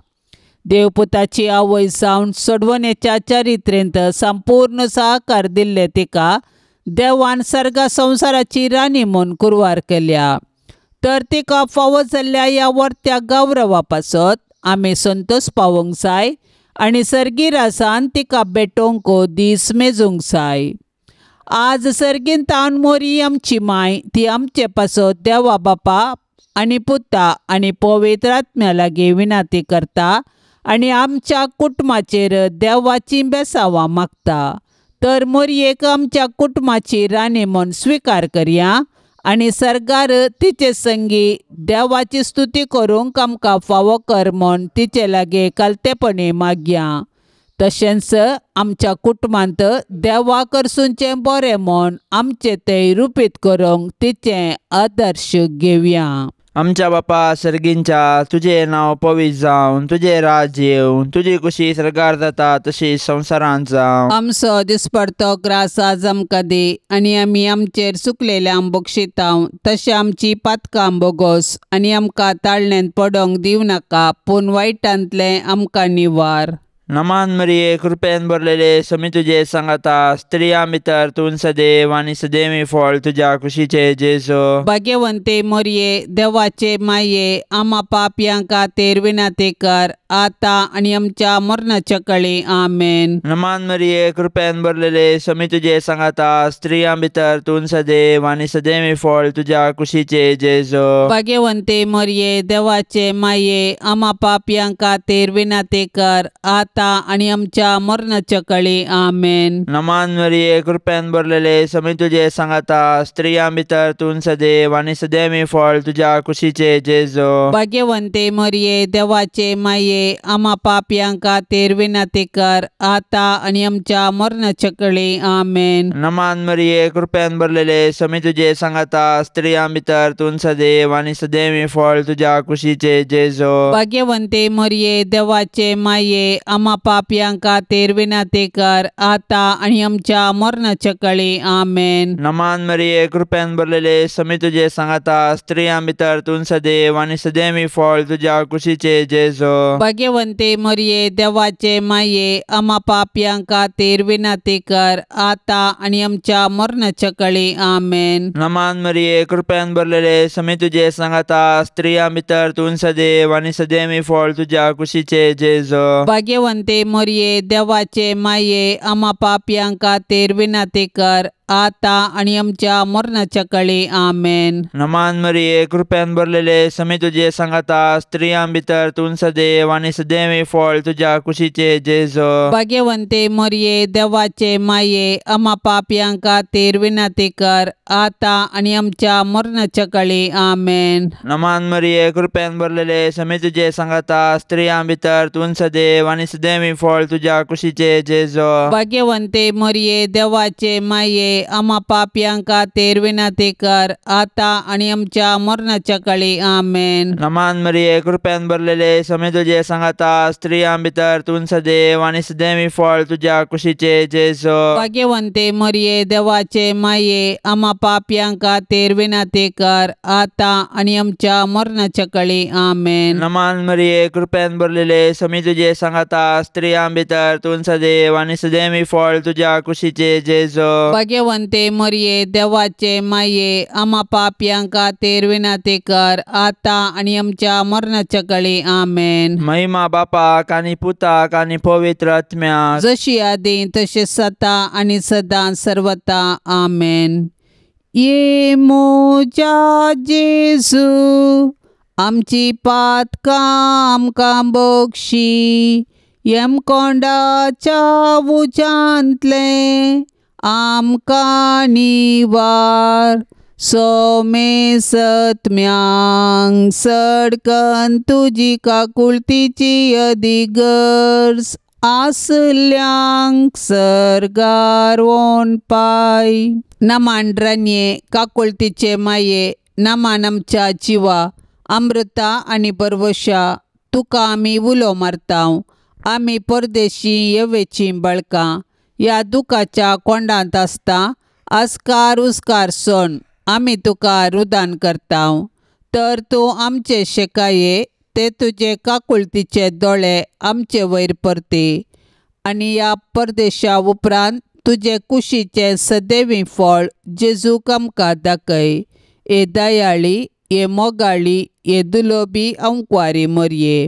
देवपुताची आवय जावन सोडवणेच्या चरित्रेंत संपूर्ण सहकार दिल्ले तिका देवान सर्गा संवसाराची राणी म्हूण कुरवार केल्या. तर तिका फावो जाल्ल्या ह्या वर्त्या गौरवा पासत आमी संतोश पावोवंक जाय आनी सर्गी रासान तिका भेटोवंक दीस मेजूंक जाय. आज सर्गीन तावन मोरी आमची माय ती आमचे पासत देवा बापा आनी पुता आनी पवित्र आत्म्या लागीं विनंती करता आनी आमच्या कुटुंबाचेर देवाची बेसावां मागता. तर मोरयेक आमच्या कुटुंबाची राणी म्हूण स्विकार करया आनी सर्गार तिचे संगी देवाची स्तुती करूंक आमकां फावो कर म्हूण तिचे लागीं कालतेपणी मागया. तशेंच आमच्या कुटुंबांत देवा करसूनचें बरें म्हूण आमचें तें रुपीत करूंक तिचें आदर्श घेवया. आमच्या बापा सर्गींच्या, तुजें नांव पवित्र जावन, तुजें राज येवन, तुजी कुशी सर्गार जाता तशी संवसारांत जावं. आमचो दिसपडतो ग्रास आज आमकां दी आनी आमी आमचेर चुकलेल्यांक बक्षितांव तशें आमची पातकां बोगोस आनी आमकां ताळण्यांत पडोंक दिवं नाका पूण वायटांतलें आमकां निवार. नमान मरिये, कृपेन भरलेले, समी तुजे सांगाता, स्त्रियां भितर तूं सदैव आनी सदैवी फळ तुज्या कुशीचे जेजू. भाग्यवंते मोरये, देवाचे माये, आमा पापयां खातीर विनंती कर आतां आनी आमच्या मरणाच्या कळी. आमेन. नमान मरिये, कृपेन भरलेले, समी तुजे सांगाता, स्त्रियां भितर तूं सदैव आनी सदैवी फळ तुज्या कुशीचे जेजू. भाग्यवंते मोरये, देवाचे माये, आमा पापयां खातीर विनंती कर आतां आनी आमच्या मरणाच्या कळी. आमेन. नमान मरिये, कृपेन भरलेले, समी तुजे सांगाता, स्त्रियां भितर तूं सदैव आनी सदैवी फळ तुज्या कुशीचे जेजू. भाग्यवंते मोरये, देवाचे माये, आमा पापयां खातीर विनंती कर आतां आनी आमच्या मरणाच्या कळी. आमेन. नमान मरिये, कृपेन भरलेले, समी तुजे सांगाता, स्त्रियां भितर तूं सदैव आनी सदैवी फळ तुज्या कुशीचे जेजू. भाग्यवंते मोरये, देवाचे माये, आमा पापयां खातीर विनंती कर आतां आनी आमच्या मरणाच्या कळी. आमेन. नमान मरिये, कृपेन भरलेले, समी तुजे सांगाता, स्त्रियां भितर तूं सदैव आनी सदैवी फळ तुज्या कुशीचे जेजू. भाग्यवंते मोरये, देवाचे माये, आमा पापयां खातीर विनंती कर आतां आनी आमच्या मरणाच्या कळी. आमेन. नमान मरिये, कृपेन भरलेले, समी तुजे सांगाता, स्त्रियां भितर तूं सदैव आनी सदैवी फळ तुज्या कुशीचे जेजू. भाग्यवंते मोरये, देवाचे माये, आमा पापयां खातीर विनंती कर आतां आनी आमच्या मरणाच्या कळी. आमेन. नमान मरिये, कृपेन भरलेले, समी तुजे सांगाता, स्त्रियां भितर तूं सदैव आनी सदैवी फळ तुज्या कुशीचे जेजू. भाग्यवंते मोरये, देवाचे माये, आमा पापयां खातीर विनंती कर आतां आनी आमच्या मरणाच्या कळी. आमेन. नमान मरिये, कृपेन भरलेले, समी तुजे सांगाता, स्त्रियां भितर तूं सदैव आनी सदैवी फळ तुज्या कुशीचे जेजू. भाग्यवंते मोरये, देवाचे माये, आमा पापयां खातीर विनंती कर आतां आनी आमच्या मरणाच्या कळी. आमेन. नमान मरिये, कृपेन भरलेले, समी तुजे सांगाता, स्त्रियां भितर तूं सदैव आनी सदैवी फळ तुज्या कुशीचे जेजू. भाग्यवंते मोरये, देवाचे माये, आमा पापयां खातीर विनंती कर आतां आनी आमच्या मरणाच्या कळी. आमेन. नमान मरिये, कृपेन भरलेले, समी तुजे सांगाता, स्त्रियां भितर तूं सदैव आनी सदैवी फळ तुज्या कुशीचे जेजू. भाग्यवंते मरये देवाचे माये आमा पापयां खातीर विनंती कर आतां आनी आमच्या मरणाच्या कळी. आमेन. महिमा बापाक आनी पुताक आनी पवित्र आत्म्याक, जशी आदी तशी सता आनी सदां सर्वता. आमेन. ये म्हज्या जेजू आमची पातकां आमकां बक्षी, यमकोंडाच्या उज्यांतलें आमकां निवार, सोमेसत्म्यांक सडकन तुजी काकुळतीची अदिगर्ज आसल्यांक सर्गार वोन पाय. नमान रानये काकुळतीचे माये, नमान आमच्या जिवा अमृता आनी परवशा, तुका आमी उलो मारता. आमी परदेशी येवेचीं बळकां ह्या दुखाच्या कोंडांत आसता आस्कार उस्कार सोण आमी तुका रुदान करता. तर तूं आमचे शेकाये ते तुजे काकुळतीचे दोळे आमचे वयर परती आनी ह्या परदेशा उपरांत तुजे कुशीचें सदैवी फळ जेजूक आमकां दाखय. हे दयाळी, हे मोगाळी, हे दुलोबी अंकवारी मरये,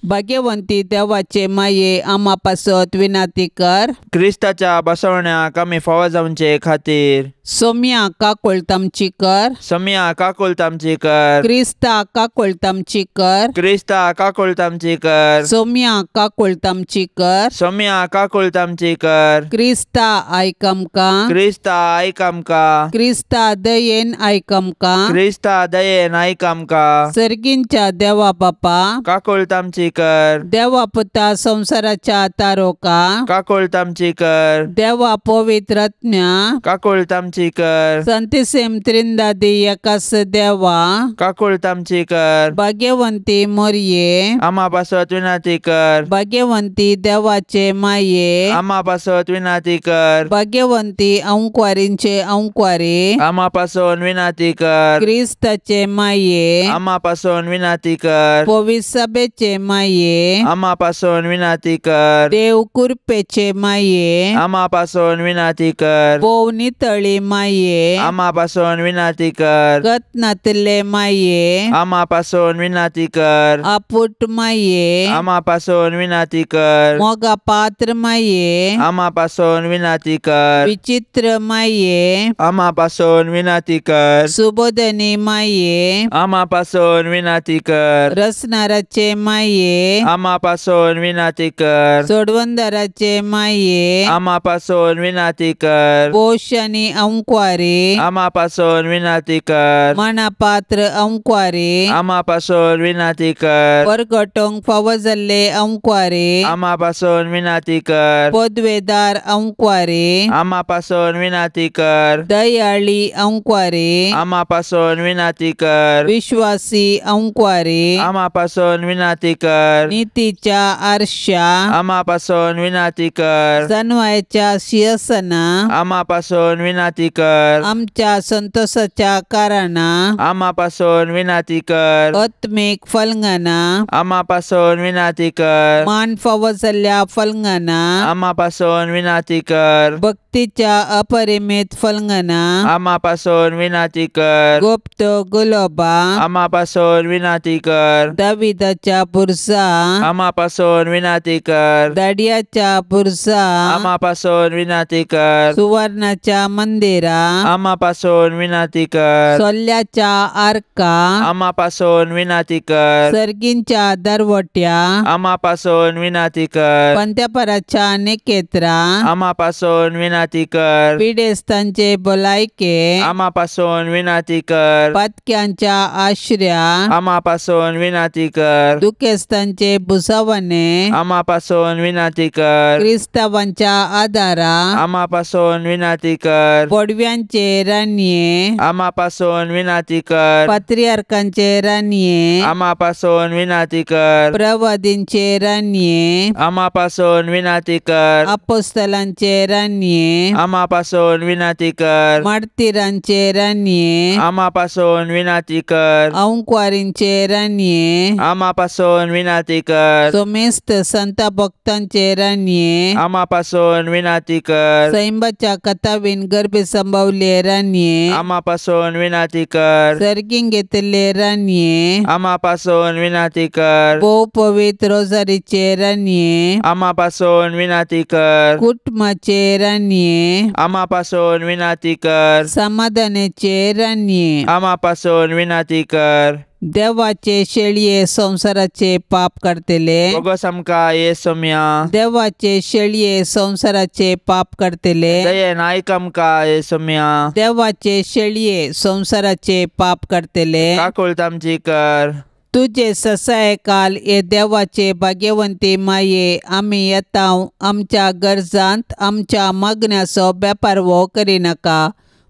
भाग्यवंती देवाचे माये आमा पासत विनंती कर. क्रिस्ताच्या बसवण्याक आमी फावो जावचे खातीर सोम्या काकुळट आमची कर. सोम्या काकुळट आमची कर. क्रिस्ता काकुळट आमची कर. क्रिस्ता काकुळट आमची कर. सोम्या काकुळट आमची कर. सोम्या काकुळट आमची कर. क्रिस्ता आयक आमकां. क्रिस्ता आयक आमकां. क्रिस्ता दयेन आयक आमकां. क्रिस्ता दयेन आयक आमकां. सर्गींच्या देवा बापा काकुळट आमची कर. देवा पुता संवसाराच्या तारोका काकुळट आमची कर. देवा पवित्र आत्म्या काकुळट आमची कर. संतिसेम त्रिंदादी एकास देवा काकुळट आमची कर. भाग्यवंती मोरये आमा पासत विनंती कर. भाग्यवंती देवाचे माये आमा पासत विनंती कर. भाग्यवंती अंकवारींचे अंकवारी आमा पासून विनंती कर. क्रिस्ताचे माये आमा पासून विनंती कर. पवित्र सभेचे माये आमा पासून विनंती कर. देव कृपेचे माये आमा पासून विनंती कर. भोव नितळी माये आमा पासून विनंती कर. गतनातले माये आमा पासून विनंती कर. आपुट माये आमा पासून विनंती कर. मोगा पात्र माये आमा पासून विनंती कर. विचित्र माये आमा पासून विनंती कर. सुबोधनी माये आमा पासून विनंती कर. रसनाराचे माये आमा पासून विनंती कर. सोडवंदराचे माये आमा पासून विनंती कर. पोश आनी अंकवारी आमा पासून विनंती कर. मनापात्र अंकवारी आमा पासून विनंती कर. परगटोंक फावो जाल्ले अंकवारी आमा पासून विनंती कर. पदवेदार अंकवारी आमा पासून विनंती कर. दयाळी अंकवारी आमा पासून विनंती कर. विश्वासी अंकवारी आमा पासून विनंती कर. नितीच्या आरशा आमा पासून विनंती कर. जनवायच्या शिरसना आमा पासून विनंती कर. आमच्या संतोषाच्या कारणा आमा पासून विनंती कर. आत्मीक फलंगना आमा पासून विनंती कर. मान फावो जाल्ल्या फलंगना आमा पासून विनंती कर. भक्तीच्या अपरिमित फलंगना आमा पासून विनंती कर. गुप्त गुलोबा आमा पासून विनंती कर. दाविदाच्या बुरसा आमा पासून विनंती कर. दाडियाच्या बुरसा आमा पासून विनंती कर. सुवर्णाच्या मंदिरा आमा पासून विनंती कर. सोल्याच्या आर्का आमा पासून विनंती कर. सर्गींच्या दरवट्या आमा पासून विनंती कर. पंत्यापराच्या निकेत्रा आमा पासून विनंती कर. पिडेस्तांचे भलायके आमा पासून विनंती कर. पातक्यांच्या आश्र्या आमा पासून विनंती कर. दुखेस्तांचे भुसावणे आमा पासून विनंती कर. क्रिस्तावांच्या आदारा आमा पासून विनंती कर. पडव्यांचे रानये आमा पासून विनंती कर. पात्रियार्कांचे रानये आमा पासून विनंती कर. प्रवादींचे रानये आमा पासून विनंती कर. अपोस्तलांचे रानये आमा पासून विनंती कर. मार्तीरांचे रानये आमा पासून विनंती कर. अंकवारींचे रानये आमा पासून विनंती कर. सोमेस्त संत भक्तांचे रानये आमा पासून विनंती कर. सैंबाच्या कथावीन गर्भे संभवले रानये, आमा पासून विनाती कर। सर्गीं घेतिल्ले रानये, आमा पासून विनाती कर। भोव पवित्र रोजारीचे रानये, आमा पासून विनाती कर। कुटुंबाचे रानये, आमा पासून विनाती कर। समाधानाचे रानये, आमा पासून विनाती कर। देवाचे शेळये संवसाराचे पाप काडटले, बोगस आमकां ये सोम्या। देवाचे शेळये संवसाराचे पाप काडटले, दयेन आयक आमकां ये सोम्या। देवाचे शेळये संवसाराचे पाप काडटले, काकूळत आमची कर। तुजे ससाय काल हे देवाचे भाग्यवंती माये, आमी येता आमच्या गरजांत आमच्या मागण्याचो बेपारवो करिनाका,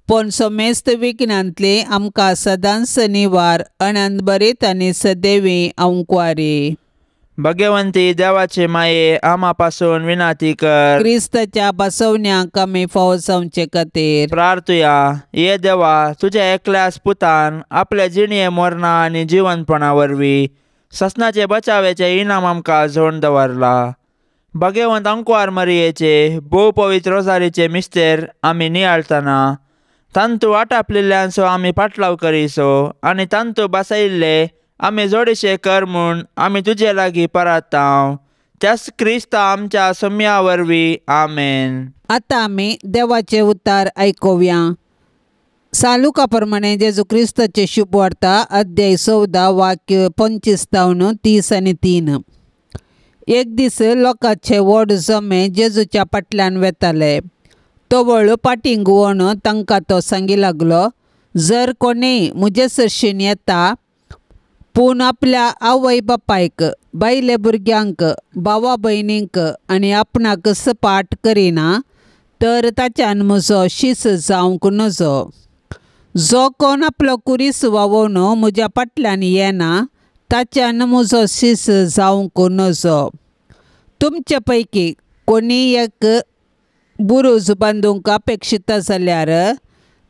पूण समेस्त विघ्नांतली आमकां सदांच निवार अनंत बरीत आनी सदैवी अंकवारी। भगवंती देवाचे माये, आमा पासून विनाती कर। क्रिस्ताच्या बसवण्याक आमी फावो जावचे खातीर प्रार्थुया। ये देवा, तुज्या एकल्याच पुतान आपल्या जिणये मरणा आनी जिवनपणा वरवीं ससनाचे बचावेचे इनाम आमकां जोडून दवरला। भगवंत अंकवार मरियेचे भोव पवित्र रोजारीचे मिस्तेर आमी नियाळतना तांतू आटापलेल्यांचो आमी पाटलाव करीसो आनी तांतू बसयिल्ले आमी जोडीशे कर म्हूण आमी तुजे लागीं परातांव, त्याच क्रिस्ता आमच्या सम्या वरवीं, आमेन। आतां आमी देवाचे उतार आयकुया। सालुका प्रमाणे जेजू क्रिस्ताचे शुभ वार्ता अध्याय 14 वाक्य 25 तावन 30 आनी 3। एक दीस लोकांचे व्हड जमे जेजूच्या फाटल्यान वेताले। तो व्हडलो पाटीं घुंवोन तांकां तो सांगी लागलो, जर कोणीय म्हजे सरशीन येता पूण आपल्या आवय बापायक, बायले भुरग्यांक, भावा भयणींक आनी आपणाक सपाट करिना तर ताच्यान म्हजो शीस जावंक नजो। जो कोण आपलो कुरीस वावोवन म्हज्या फाटल्यान येना ताच्यान म्हजो शीस जावंक नजो। तुमचे पैकी कोणीय एक बुरूज बांदूंक अपेक्षिता जाल्यार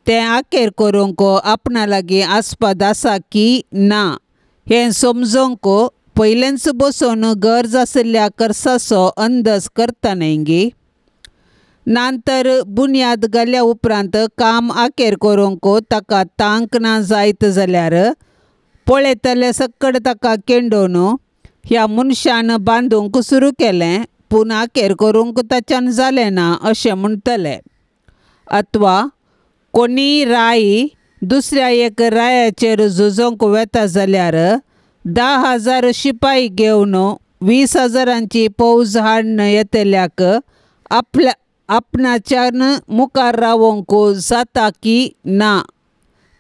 तें आखेर करूंक आपणा लागीं आस्पद आसा की ना हें समजूंक पयलेंच बसून गरज आशिल्ल्या खर्चाचो अंदाज करता न्हय गी। नंतर बुन्याद घाल्या उपरांत काम आखेर करूंक ताका तांक ना जायत जाल्यार पळयतले सकट ताका केंडोवन ह्या मनशान बांदूंक सुरू केलें पूण आखेर करूंक ताच्यान जालें ना अशें म्हणटले। अथवा कोणीय राय दुसऱ्या एक रायाचेर झुजोंक वेता जाल्यार 10,000 शिपाई घेवन 20,000 फौज हाडून येतल्याक आपल्या आपणाच्यान मुखार रावोंक जाता की ना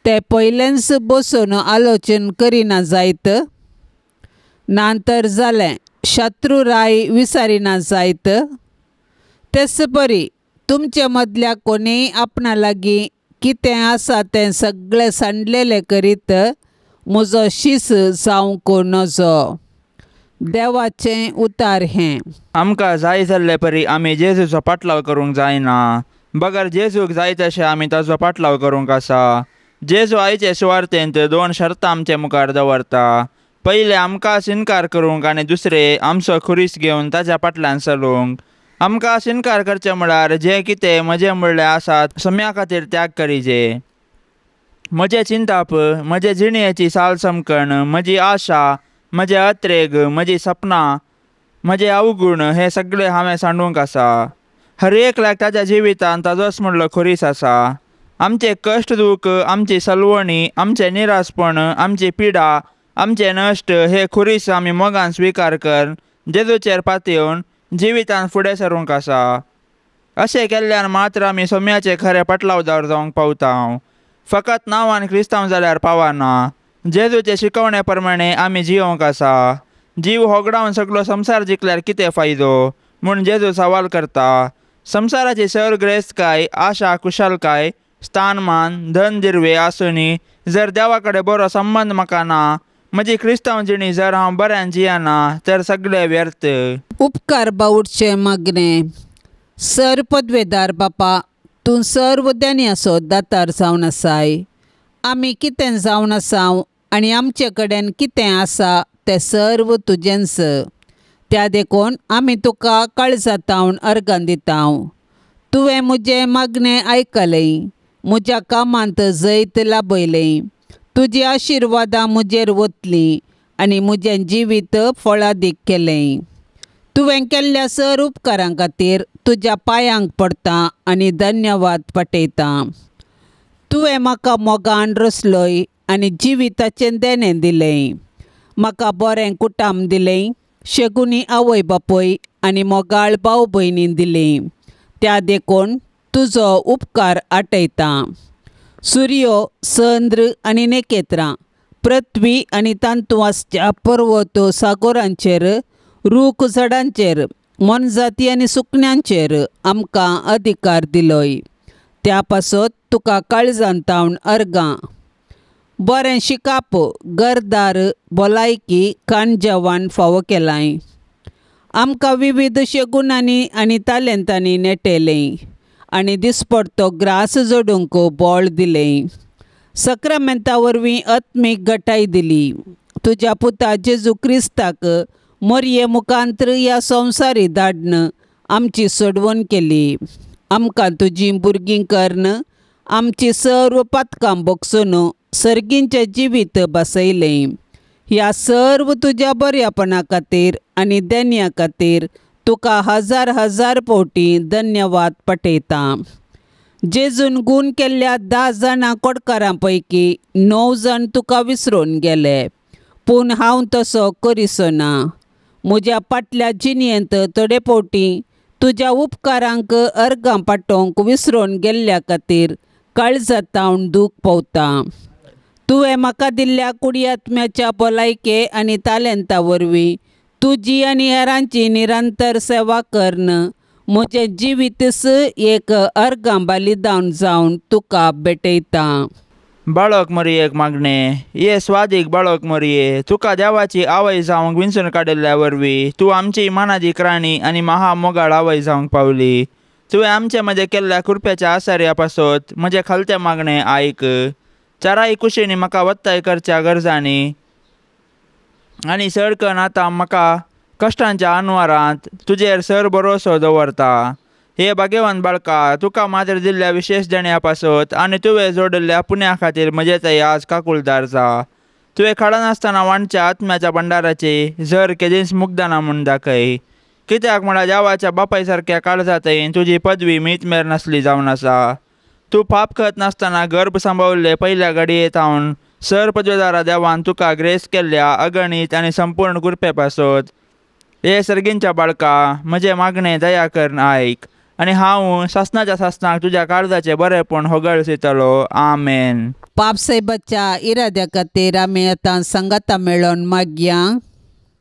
ते पयलेंच बसून आलोचन करिना जायत। नंतर जालें शत्रू राय विसारिना जायत। तेच परी तुमचे मदल्या कोणीय आपणा लागीं कितें आसा तें सगळें सांडलेलें करीत म्हजो शीस जावंक नजो। देवाचें उतार हें। आमकां जाय जाल्ले परी आमी जेजूचो पाटलाव करूंक जायना, बगर जेजूक जाय तशें आमी ताचो पाटलाव करूंक आसा। जेजू आयचे सुवार्तेंत दोन शर्तां आमचे मुखार दवरता, पयलें आमकां इन्कार करूंक आनी दुसरें आमचो खुरीस घेवन ताच्या फाटल्यान चलूंक। आमकां इन्कार करचें म्हळ्यार जें कितें म्हजें म्हणलें आसा सम्या खातीर त्याग करिजे। म्हजें चिंताप, म्हजे जिणेची साल समकण, म्हजी आशा, म्हजें अत्रेग, म्हजी सपनां, म्हजे अवगूण हे सगळे हांवें सांडूंक आसा। हर एकल्याक ताच्या जिवितांत ताजोच म्हणलो खुरीस आसा। आमचे कश्ट दूख, आमची सलवणी, आमचें निरासपण, आमची पिडा, आमचें नश्ट हे खुरीस आमी मोगान स्विकार कर जेजूचेर पातयेवन जिवितांत फुडें सरूंक आसा। अशें केल्ल्यान मात्र आमी सोम्याचे खरें पाटलावदार जावंक पावता। फकत नांवान क्रिस्तांव जाल्यार पावना। जेजूचे शिकवणे प्रमाणे आमी जियोंक आसा। जीव होगडावन सगलो संवसार जिखल्यार कितें फायदो म्हूण जेजू सवाल करता। संवसाराची सर ग्रेस्तकाय, आशा, कुशलकाय, स्थानमान, धन दिर्वे आसूनी जर देवा कडेन बरो संबंद म्हाका ना, म्हजी क्रिस्तांव जिणी जर हांव बऱ्यान जियेना तर सगळें व्यर्थ। उपकार बावुटचें मागणें। सर पदवेदार बापा, तूं सर्व ज्ञानी दातार जावन आसाय। आमी कितें जावन आसाव आनी आमचे कडेन कितें आसा तें सर्व तुजेंच। त्या देखून आमी तुका काळजातावन अर्गां दिताव। तुवें म्हजें मागणें आयकलें, म्हज्या कामांत जैत लाबयलें. तुजी आशिर्वादां म्हजेर वतलीं आनी म्हजें जिवीत फळादीक केलें. तुवें केल्ल्या सर उपकारां खातीर तुज्या पांयांक पडटा आनी धन्यवाद पाठयता. तुवें म्हाका मोगान रचलोय आनी जिविताचें देणें दिलें. म्हाका बरें कुटाम दिलें, शेगुणी आवय बापूय आनी मोगाळ भाव भयणी दिली. त्या देखून तुजो उपकार आटयता. सुर्यो, चंद्र आनी नखेत्रां, पृथ्वी आनी तांतू आसच्या पर्वत सागोरांचेर, रूख झाडांचेर, मोनजाती आनी सुकण्यांचेर आमकां अधिकार दिलोय. त्या पासत तुका काळजान तावन अर्गां. बरें शिकाप, घरदार, भलायकी, खाण जेवण फावो केलां. आमकां विविध शेगुणांनी आनी तालेंतांनी नेटेलें आनी दिसपडतो ग्रास जोडूंक बळ दिलें. सक्रामेंता वरवीं आत्मीक गटाय दिली. तुज्या पुता जेजू क्रिस्ताक मोरये मुखांत्र ह्या संवसारी धाडन आमची सोडवण केली. आमकां तुजीं भुरगीं करून आमची सर्व पातकां भोगसून सर्गींचें जिवीत बसयलें. ह्या सर्व तुज्या बऱ्यापणा खातीर आनी देण्या खातीर तुका हजार हजार फावटी धन्यवाद पाठयता. जेजून गूण केल्ल्या 10 जाणां कोडकारां पैकी 9 जाण तुका विसरून गेले, पूण हांव तसो करिसो ना. म्हज्या फाटल्या जिणेंत थोडे फावटी तुज्या उपकारांक अर्गां पाठोवंक विसरून गेल्ल्या खातीर काळजांत दूख पावता. तुवें म्हाका दिल्ल्या कुडियात्म्याच्या भलायके आनी तालेंता वरवीं तुजी आनी हेरांची निरंतर सेवा करून म्हजें जिवीतच एक अर्गां बलिदान जावन तुका भेटयता. बाळक मरियेक मागणें. ये स्वादीक बाळक मरिये, तुका देवाची आवय जावंक विंचून काडिल्ल्या वरवीं तूं आमची मानादीक राणी आनी महामोगाळ आवय जावंक पावली. तुवें आमचे मदें केल्ल्या कृपेच्या आसार्या पासत म्हजें खालतें मागणें आयक. चाराय कुशींनी म्हाका वत्ताय करच्या गरजांनी आनी सडकन आतां म्हाका कश्टांच्या अनवारांत तुजेर सर भरोसो दवरता. हे भाग्यवान बाळका, तुका मात्र दिल्ल्या विशेश देण्या पासत आनी तुवें जोडिल्ल्या पुण्या खातीर म्हजें थंय आज काकुळदार जा. तुवें खडनासतना वांटच्या आत्म्याच्या भंडाराची झर केदींच मुग्दाना म्हूण दाखय. कित्याक म्हळ्यार देवाच्या बापाय सारक्या काळजांतय तुजी पदवी मीत मेर नासली जावन आसा. तूं पाप करत नासतना गर्भ सांबावल्ले पयल्या घडये थावन सर पदवेदारा देवान तुका ग्रेस केल्ल्या अगणीत आनी संपूर्ण कृपे पासत हे सर्गींच्या बाळका, म्हजें मागणें दया करून आयक आनी हांव सासणाच्या सासणाक तुज्या काळजाचें बरेंपण होगळसितलो. आमेन. पापसाहेबाच्या इराद्या खातीर आमी आतां सांगाता मेळोवन मागया.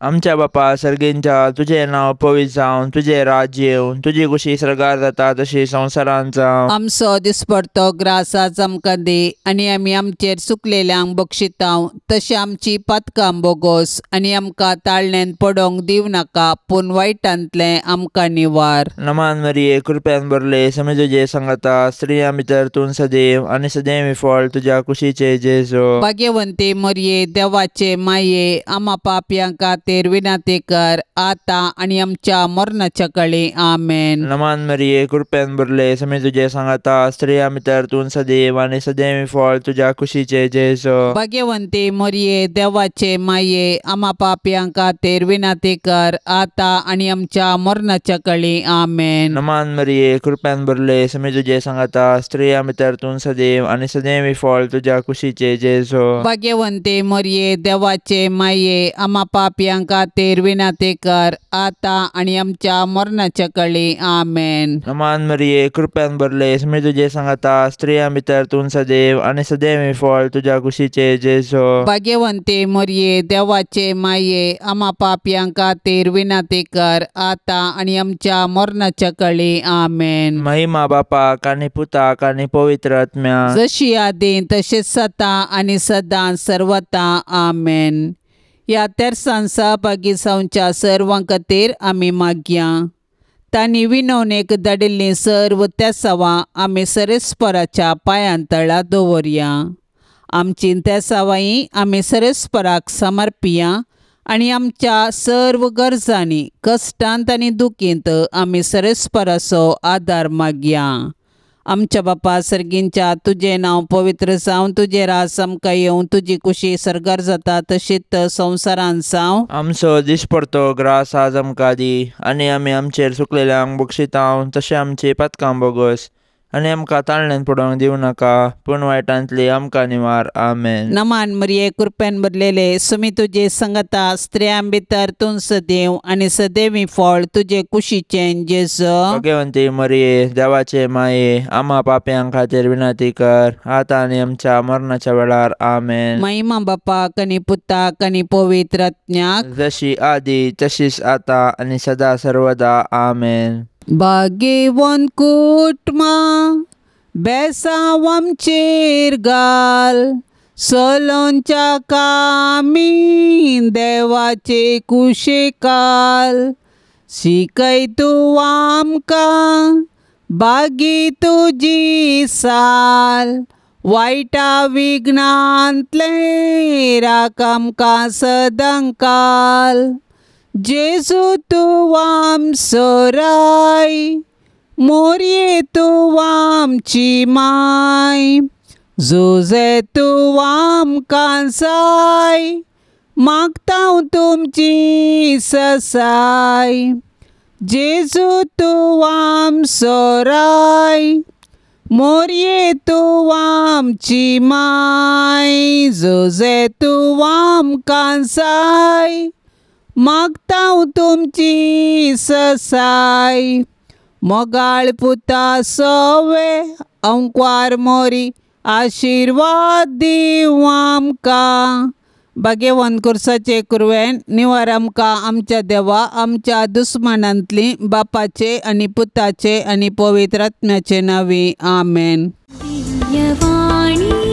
आमच्या बापा सर्गींच्या, तुजें नांव पवित्र जावन, तुजें राज्य येवन, तुजी खुशी सर्गार जाता तशी संवसारांत जावं. आमचो दिसपडतो ग्रास आज आमकां दी आनी आमी आमचेर चुकलेल्यांक बक्षितांव तशें आमची पातकां बोगोस आनी आमकां ताळण्यांत पडोवंक दिवं नाका, पूण वायटांतलें आमकां निवार. नमान मरिये, कृपेन भरले, समी तुजे सांगाता, स्त्रियां भितर तूं सदैव आनी सदैव फळ तुज्या कुशीचे जेजू. भाग्यवंती मरिये, देवाचे माये, आमा पापयां खातीर विनंती कर आतां आनी आमच्या मरणाच्या काळी. आमेन. नमान मरिये, कृपेन भरले, समी तुजे सांगाता, स्त्रियां भितर तूं सदैव आनी सदैव फळ तुज्या कुशीचे जेजू. भाग्यवंती मरिये, देवाचे माये, आमा पापयां खातीर विनंती कर आतां आनी आमच्या मरणाच्या काळी. आमेन. नमान मरिये, कृपेन भरले, समी तुजे सांगाता, स्त्रियां भितर तूं सदैव आनी सदैव फळ तुज्या कुशीचे जेजू. भाग्यवंती मरिये, देवाचे माये, आमा पापयां खातीर विनंती कर आतां आनी आमच्या मरणाच्या काळी. आमेन. नमान मरिये, कृपेन भरले, समी तुजे सांगाता, स्त्रियां भितर तूं सदैव आनी सदैव फळ तुज्या कुशीचे जेजू. भाग्यवंती मरिये, देवाचे माये, आमा पापयां खातीर विनंती कर आतां आनी आमच्या मरणाच्या काळी. आमेन. महिमा बापाक आनी पुताक आनी पवित्र आत्म्याक, जशी आदीं तशेंच सदां आनी सदां सर्वता. आमेन. ह्या तेरसान सहभागी जावच्या सर्वां खातीर आमी मागया. तांणी विनवणेक धाडिल्लीं सर्व तेसावां आमी सरेस्पराच्या पांयां तळा दवरया. आमची तेसावांय आमी सरेस्पराक समर्पिया आनी आमच्या सर्व गरजांनी कश्टांत आनी दुखींत आमी सरस्पराचो आदार मागया. आमच्या बापा सर्गींच्या तुजें नांव पवित्र जावं, तुजें राज आमकां येवं, तुजी कुशी सर्गार जाता तशीच संवसारांत जावं. आमचो दिसपडतो ग्रास आज आमकां दी आनी आमी आमचेर चुकलेल्यांक बक्षितांव तशें आमची पातकां बोगस आनी आमकां ताळण्यान पडोवंक दिवं नाका पूण वायटांतली आमकां निवार. आमेन. नमान मरिये कृपेन भरलेले सुमी तुजे संगता, स्त्रियां भितर तूं सदैव आनी सदैवी फळ तुजे कुशीचें जेजू. भगवंती मरिये देवाचे माये आमा पाप्यां खातीर विनंती कर आतां आनी आमच्या मरणाच्या वेळार. आमेन. महिमा बापाक आनी पुताक आनी पवित्र आत्म्याक, जशी आदी तशीच आतां आनी सदा सर्वदा. आमेन. भाग्यवंत कुटुंबा बेसांव आमचेर घाल, सलोंच्या कामी देवाचे कुशेकाल, शिकय तूं आमकां बागी तुजी साल, वायटा विघ्नांतलें राख आमकां सदांकाल. जेजू तूं आमचो राय, मोरये तूं आमची माय, जुजे तूं आमकां जाय, मागता तुमची ससाय. जेजू तूं आमचो राय, मोरये तूं आमची माय, जुजे तूं आमकां जाय, मागता तुमची ससाय. मोगाळ पुता सोवे अंकवार मोरी आशिर्वाद दिवं आमकां. भाग्यवंत कुर्साचे कुरवेन निवार आमकां आमच्या देवा आमच्या दुस्मानांतली, बापाचे आनी पुताचे आनी पवित्र आत्म्याचे नांवी. आमेन. दिव्यवाणी.